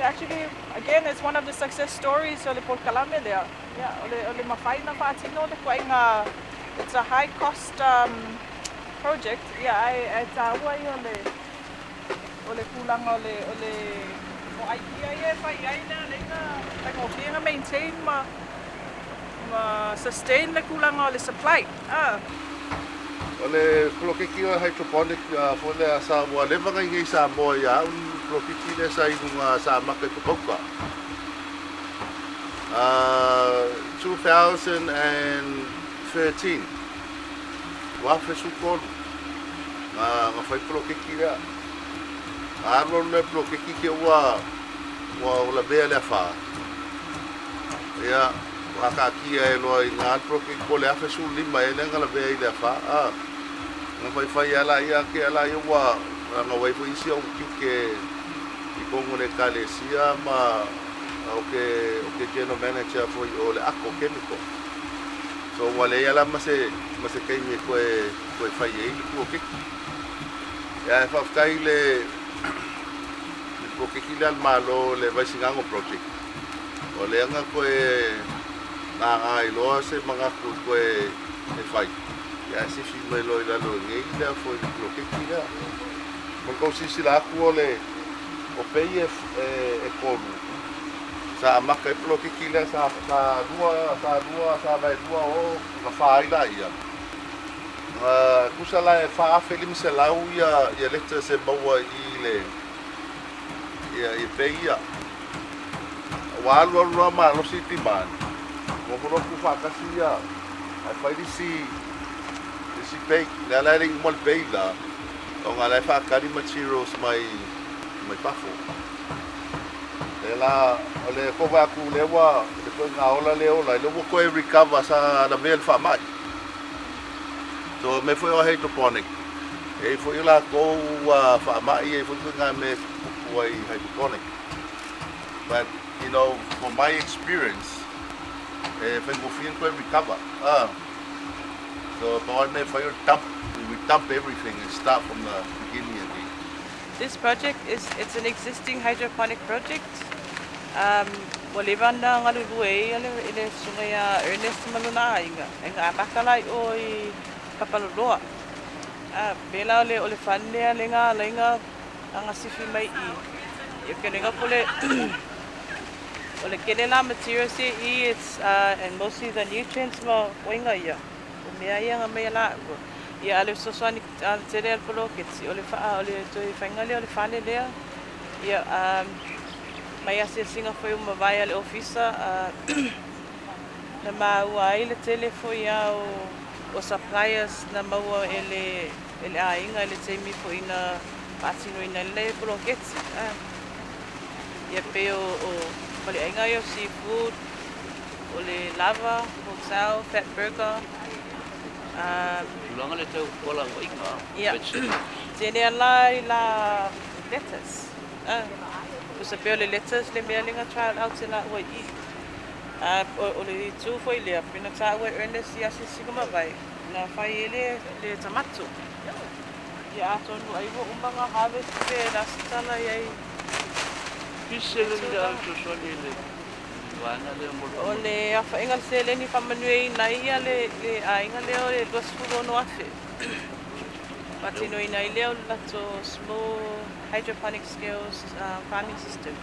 Actually, again, it's one of the success stories o le polokalame lea. Ia, o le mafai ona faatino le ituaiga, it's a high cost project. Ia, ae taua ia o le tulaga o le o idea ia e fai ai lea leiga faigofie ona maintain ma sustain le tulaga o le supply. Ah. O le poloketi o hydroponic foi lea sa ua leva na i Samoa ia au poloketi lea sa i luga sa amata i Papauta. 2013, 2013, na fai poloketi lea. Alu alu le poloketi ke ua lavea le afa. Ia, ua akaakia e loa i ngā poloketi po le 2015 e lea na lavea i le afa. Ah, na faifai ala ia ke ala ia ua na wai foi isi au tiute i tonu le ekalesia ma o ke general manager foi o le Ako Chemical. So ua leai ala ma se taimi e toe fai ai le poloketi. Ia, e faafetai le poloketi lea a le Malo, le Vaisigano Project. O lea na toe gagā iloa se manatu toe e fai. Ia, sifi mai loa i lalo i nei lea foi le poloketi lea. Mo le tou silasila atu o le o pei e tolu sa amata ai poloketi lea sa lua sa vaelua o na fa ai laia. Na tusa la e 4,500 ia lettuce e maua i le ia pei ia. Ua alu alu loa malosi demand. Ua loa tuufaatasi ia ae fai le isi pei. Lea la e le i uma le pei la, ona la e faatali materials mai fafo. Lea la o le kova atu lea ua le ituaiga ola lea ola, lea ua toe recover sa lavea le faamai. So mea foi o hydroponic, e i foi latou ua faamai e foi ituaiga mea tutupu ai hydroponic. But from my experience, e faigofie ona toe recover. Ah. So pau le mea e fai o le dump, we dump everything and start from the beginning again. This project is it's an existing hydroponic project. Ua leva na galulue ai le susuga ia Ernest ma lona aiga e ga amata la i o i Papaloloa. Ah, pe la o le fund lea le ga laiga aga sifi mai i. Ia ke lenga po le o le kele la materials e i it's and mostly the nutrients ma oinga ia. O mea ia nga mai la ua. Ia ale fesoasoani a tele ale poloketi o le faa o le toe faiga lea o le fale lea. Ia mai asiasiga foi ua mavae a le ofisa na maua ai le tele foi a o suppliers na maua e le aiga i le taimi foi na faatinoina ai le poloketi. Ah. Ia pe o faleaiga ia o seafood, o le Lava Hotel, Fat Burger. Tulaga le tau kola uaina. Ia. Vegetables. Tele ala i la lettuce. Ah. Tusa pea o le lettuce le mea lenga trial out se la ua i. Ah, o le itu foi lea, pena ta ua Ernest i asiasiga mavae, na fai e le tomato. Ia atonu ai ua uma nga harvest pe la sitala i ai. Pise le le au fesoasoani le vaega lea mo le O le afaina le seleni faamanuiaina ai ia le aiga lea o le 26,000. Faatinoina ai lea o le latou small hydroponic skills farming system.